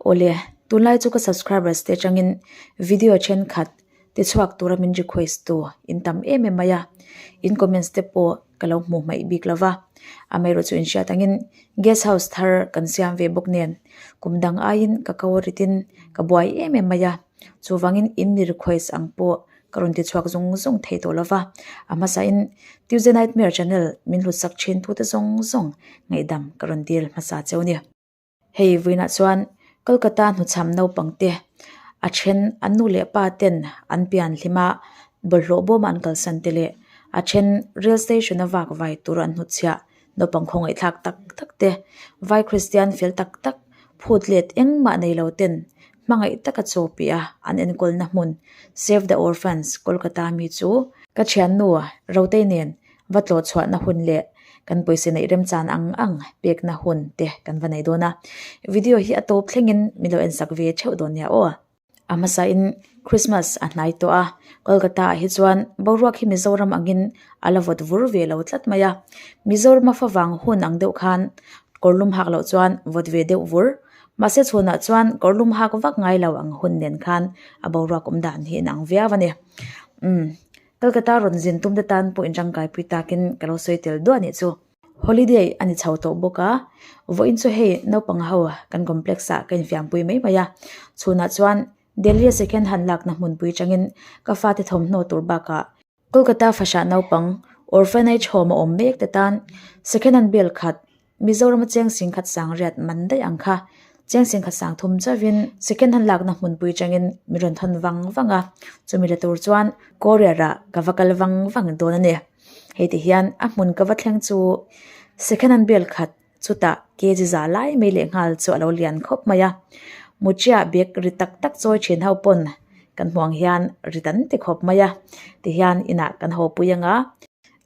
Awle, tunlai chu ka subscribers te atangin video thenkhat tichhuak tura min request tu in tam em em mai a, in comments te pawh ka lo hmuh hmaih bik lo va, amaherawh chu inhriat angin guest house thar kan siam ve bawk nen kum dang aiin ka ko ritin ka buai em em mai a, chuvangin in mi request ang pawh ka rawn tichhuak zung zung thei tawh lo va, a hmasain Tuesday Nightmare channel min hlutsak thin tute zawng zawng ngaihdam ka rawn dil hmasa cheu a ni. Hei vawiinah chuan Kolkata hnuchham naupang te a then an nu leh pa ten an pian hlim a, bawlhhlawh bawm an kalsan te leh a then rail station a vak vai tur an hnutchhiah naupang khawngaihthlak tak tak te vai Kristian fel tak tak phut let engmah nei lo ten hmangaih taka chaw piah a an enkawlna hmun Save the Orphans Kolkata mi chu ka thiannu Rotei nen va tlawh chhuahna hun leh kan pawisa neih remchan ang ang pekna hun te kan va nei dawn a, video hi a tawp thlengin min lo en sak ve theuh dawn nia aw. A hmasain Christmas a hnai tawh a, Kolkata ah hi chuan boruak hi Mizoram angin a la vawt vur ve lo tlat mai a, Mizorama favang hun ang deuh khan kawrlum hak loh chuan vawt ve deuh vur, mahse chhunah chuan kawrlum hak vak ngai lo ang hun nen khan a boruak awm dan hi inang viau a ni. Umm. Kolkata rawn zin tum te tan pawh inrangkaipui takin ka lo sawi tel duah anih chu. Holiday a ni chho tawh bawk a, vawiin chu hei naupang ho kan complex ah ka infiampui mai mai a, chhunah chuan Delhi a second hand lakna hmunpui changin ka fate thawmhnaw tur bakah Kolkata fahrah naupang orphanage home a awm mek te tan second hand bel khat Mizorama cheng singkhat sang riat man daih ang kha. Cheng singkhat sang thum chauhin second hand lakna hmunpui changin mi rawn thawn vang vang a, chumi la tur chuan courier ah ka va kal vang vang dawn a ni. Hei ti hian a hmun ka va thleng chu second hand bel khat chutah kg za lai mai leh nghal chu a lo lian khawp mai a, muchia bag ri tak tak chawi thin ho pawn kan hmuh ang hian ri dan ti khawp mai a, tihian inah kan haw pui ang a,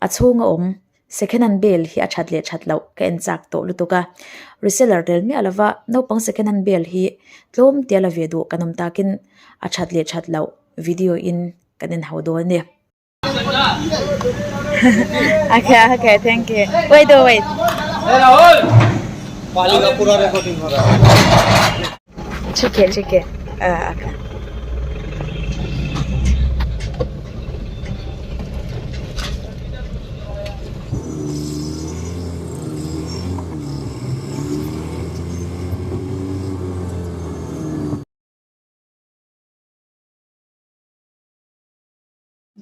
a chhung a awm Second hand bel hi a that leh that loh ka en chak tawh lutuk a, reseller tel miah lova naupang second hand bel hi tlawm tia la ve duh kan awm takin a that leh that loh video in kan en ho dawn a ni. Okay okay thank you wait oh wait. ठीक है ठीक है okay.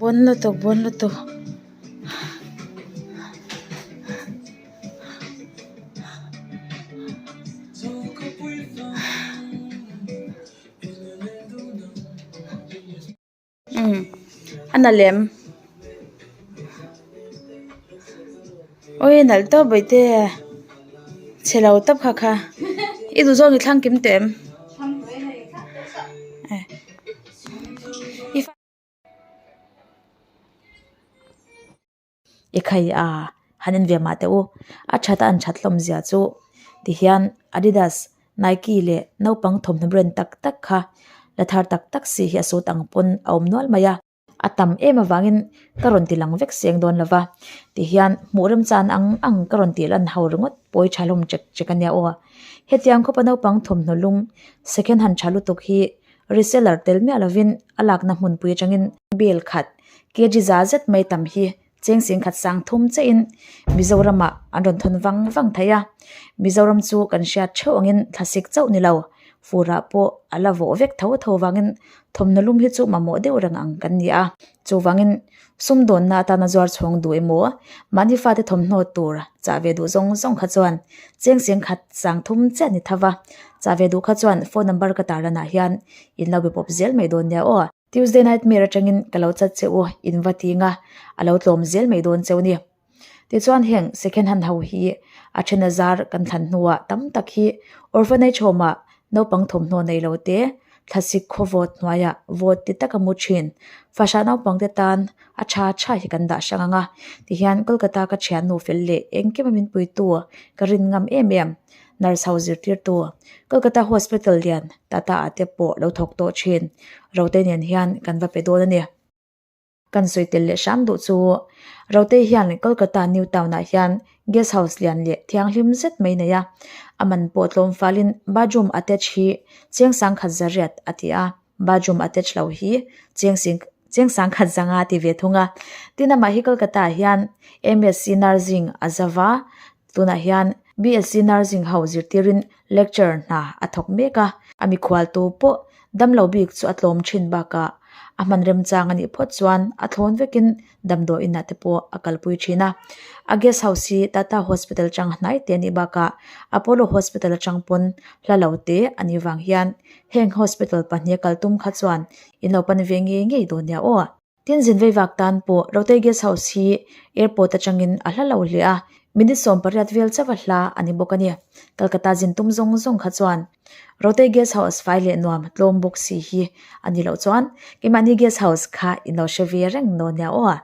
Bon lutuk bon lutuk. Umm a na lem awi nalh tawp bawihte chhe lo tawp kha kha i duh zawng i thlang kim teh em. I khai a han en ve mah teh u a that a an that hlawm zia chu tihian Adidas Nike leh naupang thawmhnaw brand tak tak kha la thar tak tak si hi a sut ang pawn a awm nual mai a. A tam em avangin ka rawn ti lang vek seng dawn lova tihian hmuh remchan ang ang ka rawn tih lan ho ringawt pawi tha hlawm chek chek ania aw. Hetiang khawpa naupang thawmhnaw lung second hand tha lutuk hi reseller tel miah lovin a lakna hmunpui atangin bel khat kg za zet mai tam hi cheng singkhat sang thum chiahin Mizoramah an rawn thawn vang vang thei a, Mizoram chu kan hriat theuh angin thlasik chauh ni lo, furah pawh a la vawh vek tho tho vangin thawmhnaw lum hi chu mamawh deuh reng ang kan ni a, chuvangin sumdawnna atana zuar chhawng duh emaw mahni fate thawmhnaw tur chah ve duh zawng zawng kha chuan cheng singkhat sang thum chiah ni tho va, chah ve duh kha chuan phone number ka tarlanah hian in lo be pawp zel mai dawn nia aw. Tuesday Nightmare atangin ka lo chat che u in va ti nga a lo tlawm zel mai dawn cheu ni. Tichuan heng second hand ho hi a then a zar kan thlan hnuah tam tak hi orphanage home ah naupang thawmhnaw nei lo te thlasik khaw vawt hnuaiah vawt ti taka mu thin fahrah naupang te tan a tha tha hi kan dah hrang ang a tihian Kolkata ka thiannu fel leh engkim a min puitu ka rin ngam em em. Nurse ho zirtirtu Kolkata Hospital lian Tata ah te pawh lo thawk tawh thin. Rote nen hian kan va pe dawn a ni. Kan sawi tel leh hram duh chu Rote hian Kolkata New Town ah hian guest house lian leh thianghlim zet mai nei a. A man pawh tlawm falin bathroom attach hi cheng sangkhat zariat a ti a, bathroom attach lo hi cheng sing cheng sangkhat zanga a ti ve thung a. Tin amah hi Kolkata ah hian MSc Nursing a zava, tunah hian BSc Nursing ho zirtirin lecture hna a thawk mek a, a mikhual tu pawh damlo bik chu a tlawm thin bakah a hman remchang a nih phawt chuan a thlawn vekin damdawi inah te pawh a kalpui thin a. A guest house hi Tata Hospital atang hnai te a nih bakah Apollo Hospital atang pawn hla lo te a nih vang hian heng hospital pahnih a kal tum kha chuan in lo pan ve ngei ngei dawn nia aw. Tin zin vei vak tan pawh Rotei Guest House hi airport atangin a hla lo hle a, minute 18 vel chauh a hla a ni bawk a ni. Kolkata zin tum zawng zawng kha chuan Rotei Guest House fai leh nuam tlawm bawk si hi a ni loh chuan keimahni guest house kha in lo hre ve reng dawn nia aw.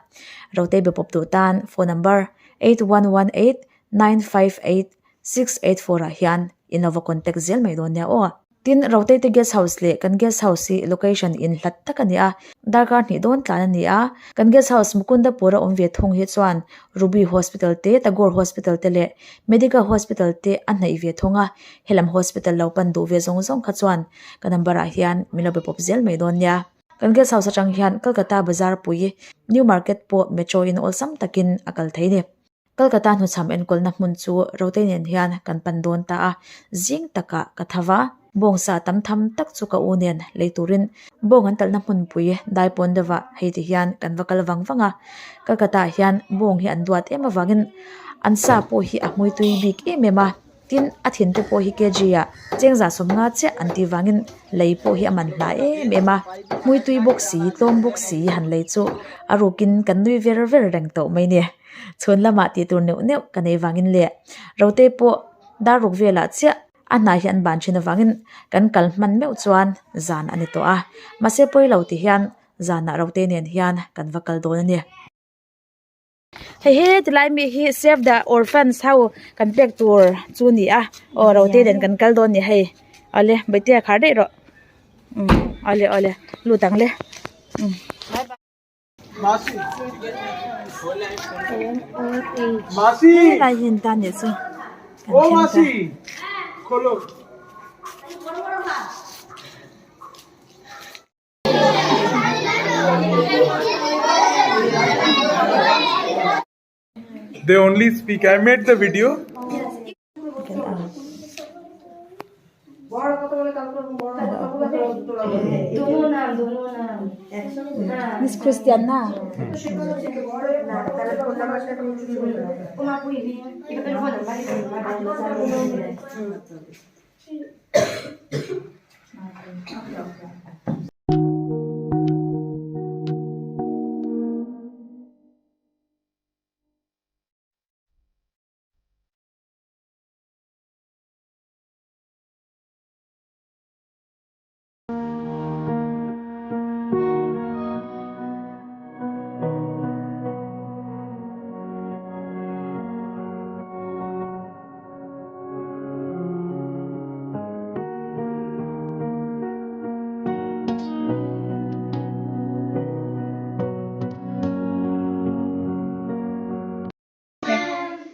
Rotei be pawp duh tan phone number 8118958684 ah hian in lo va contact zel mai dawn nia aw. Tin, Rotate Guest House leh kan guest house hi location in hlat tak a ni a, darkar hnih dawn tlan a ni a. Kan guest house Mukundapur a awm ve thung hi chuan Ruby Hospital te, Tagore Hospital te leh Medica Hospital te a hnaih ve thung a. Helam hospital lo pan duh ve zawng zawng kha chuan ka number ah hian min lo be pawp zel mai dawn nia. Kan guest house atang hian Kolkata bazar pui New Market pawh metro in awlsam takin a kal thei ni. Kolkata hnuchham enkawlna hmun chu Rotei nen hian kan pan dawn ta a, zing takah ka tha va. Bawngsa tam tham tak chu ka u nen lei turin bawng an talhna hmunpui daipawn deuhah hei ti hian kan va kal vang vang a. Kolkata ah hian bawng hi an duat em avangin an sa pawh hi a hmui tui bik em em a, tin a thin te pawh hi kg ah chengza sawmnga chiah an tih vangin lei pawh hi a man hla em em a. Hmui tui bawk si tlawm bawk si han lei chu a rukin kan nui ver ver reng tawh mai ni. Chhun lamah tih tur neuh neuh ka nei vangin leh Rote pawh dar ruk velah chiah a hnai hi an ban thin avangin kan kal hman meuh chuan zan a ni tawh a, mahse pawi lo ti hian zanah Rote nen hian kan va kal dawn a ni. Hei he tilai mi hi save the orphans ho kan pek tur chu a ni a, aw Rote nen kan kal dawn a ni hei awle Bawihtea khar daih rawh umm awle awle lut ang le umm. Helai hi an tan leh chu kan thleng ta. They only speak. I made the video. Miss Christian na.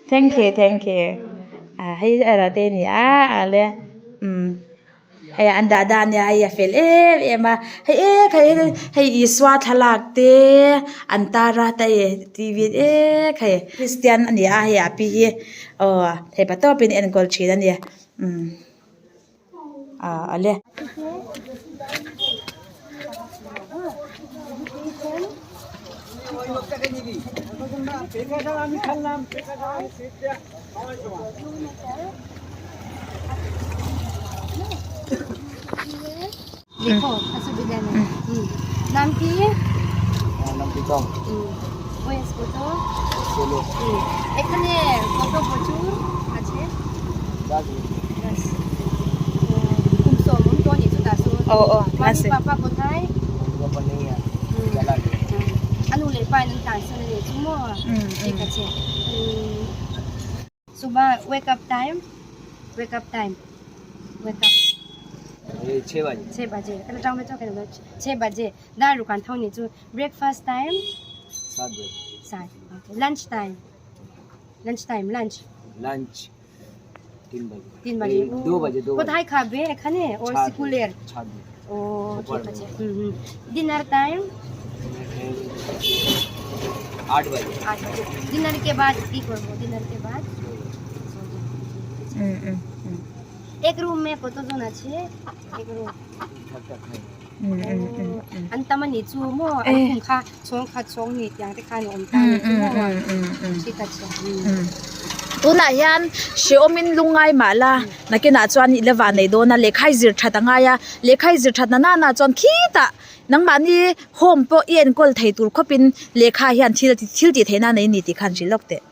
Thank you thank you ah hei erawh te a ni a a le umm hei an dah dan nia hei a fel em em a hei ek hei hei Isua thlalak te an tar a ta e tv ek hei Christian a ni a hei a pi hi aw hei pa tawpin a enkawl thin a ni umm ah a le. Aw aw a si. তিন বাজে তিন এই বাজে দু বাজে দু বাজে কোথায় খাবে এখানে ওর ছাদে, স্কুলের ছাদে ও উপর ঠিক আছে হুম হুম dinner time আট বাজে আট বাজে ডিনার কে বাদ কি করবো ডিনার কে বাদ হুম হুম হুম এক রুমে কতজন আছে এক রুম একটা খাই হুম হুম হুম antama ni chu mo Eh. kum kha chong kha chong ni tiang te khan om ta hmm ni chu hmm mo hmm hmm hmm ঠিক আছে হুম tunah hian hreawmin lungai mah la nakinah chuan i la van nei dawn a lehkha i zir that a ngai a lehkha i zir that na nana chuan khitah nangmahni home pawh i enkawl thei tur khawpin lehkha hian thil thil tih theihna a nei a ni tih khan hrilh lawk teh.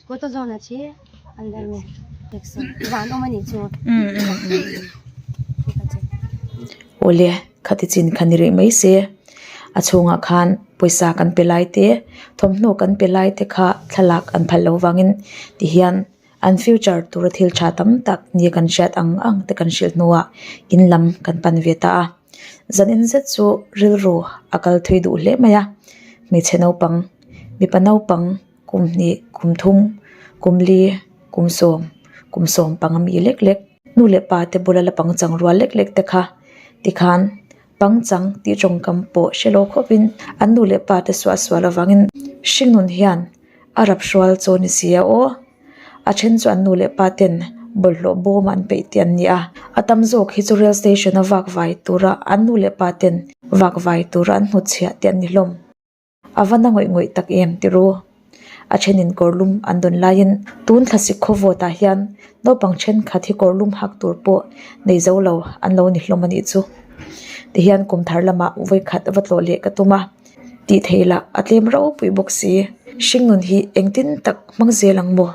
কতজন আছে আন্দার মে দেখছো বানো মানে chu ঠিক আছে Awle khati chin kha ni rih mai se a chhungah khan pawisa kan pe lai te thawmhnaw kan pe lai te kha thlalak an phal loh vangin tihian an future tura thil tha tam tak ni kan hriat ang ang te kan hrilh hnuah in lam kan pan ve ta a zanin zet chu rilru a kal thui duh hle mai a hmeichhe naupang mipa naupang kum hnih kum thum kum li kum sawm kum sawm panga mi lek lek nu leh pa te bula la pangchang rual lek lek te kha tikhan pangchang tih tawngkam pawh hre lo khawpin an nu leh pa te suah sual avangin hringnun hian a rap hrual chaw ni si a aw a then chu an nu leh pa ten bawlhhlawh bawm an peih te an ni a a tam zawk hi chu rail station a vak vai tura an nu leh pa ten vak vai tura an hnutchhiah te an ni hlawm. A va na ngawih ngawih tak em ti ru? A thenin kawrlum an dawn laiin tun thlasi khawvawtah hian naupang thenkhat hi kawrlum hak tur pawh nei zo lo an lo ni hlawm a nih chu. Tihian kum thar lamah vawikhat va tlawh leh ka tum a, tih theih lah a tlem ropui bawk si. Hringnun hi engtin tak hmang zel ang maw?